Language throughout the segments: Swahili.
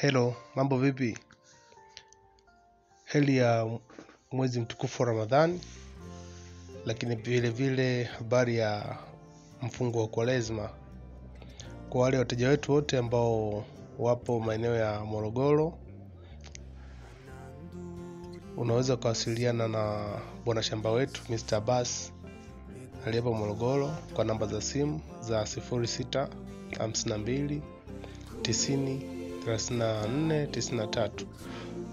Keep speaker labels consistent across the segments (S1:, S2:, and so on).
S1: Hello, mambo vipi? Heli ya mwezi mtukufu wa Ramadhani, lakini vile vile habari ya mfungo wa Kwaresma. Kwa wale wateja wetu wote ambao wapo maeneo ya Morogoro, unaweza kuwasiliana na bwana shamba wetu Mr. Abbas aliyepo Morogoro kwa namba za simu za 06 52 90 34 93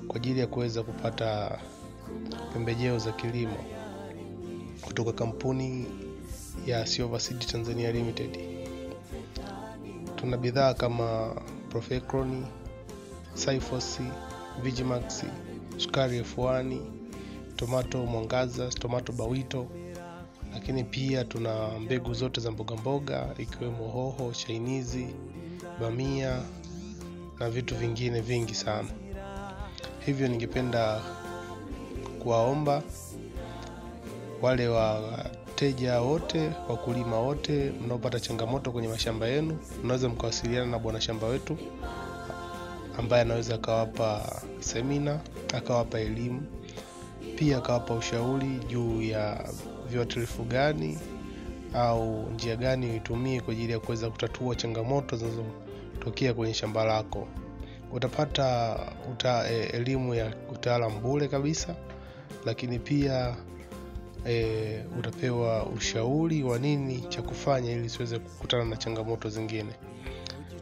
S1: kwa ajili ya kuweza kupata pembejeo za kilimo kutoka kampuni ya Silver Seed Tanzania Limited. Tuna bidhaa kama Profecron, Cyphos, Vigimax, Sukari F1, Tomato Mwangaza, Tomato Bawito, lakini pia tuna mbegu zote za mboga mboga ikiwemo hoho, chainizi, bamia na vitu vingine vingi sana. Hivyo ningependa kuwaomba wale wateja wote, wakulima wote mnaopata changamoto kwenye mashamba yenu, mnaweza mkawasiliana na bwana shamba wetu ambaye anaweza akawapa semina, akawapa elimu, pia akawapa ushauri juu ya viuatilifu gani au njia gani uitumie kwa ajili ya kuweza kutatua changamoto zinazotokea kwenye shamba lako. Utapata elimu ya utaalamu bure kabisa, lakini pia utapewa ushauri wa nini cha kufanya ili usiweze kukutana na changamoto zingine.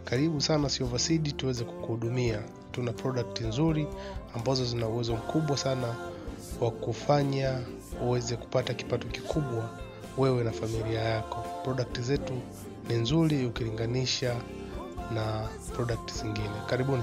S1: Karibu sana Silver Seed tuweze kukuhudumia. Tuna product nzuri ambazo zina uwezo mkubwa sana wa kufanya uweze kupata kipato kikubwa wewe na familia yako. Product zetu ni nzuri ukilinganisha na product zingine. Karibuni.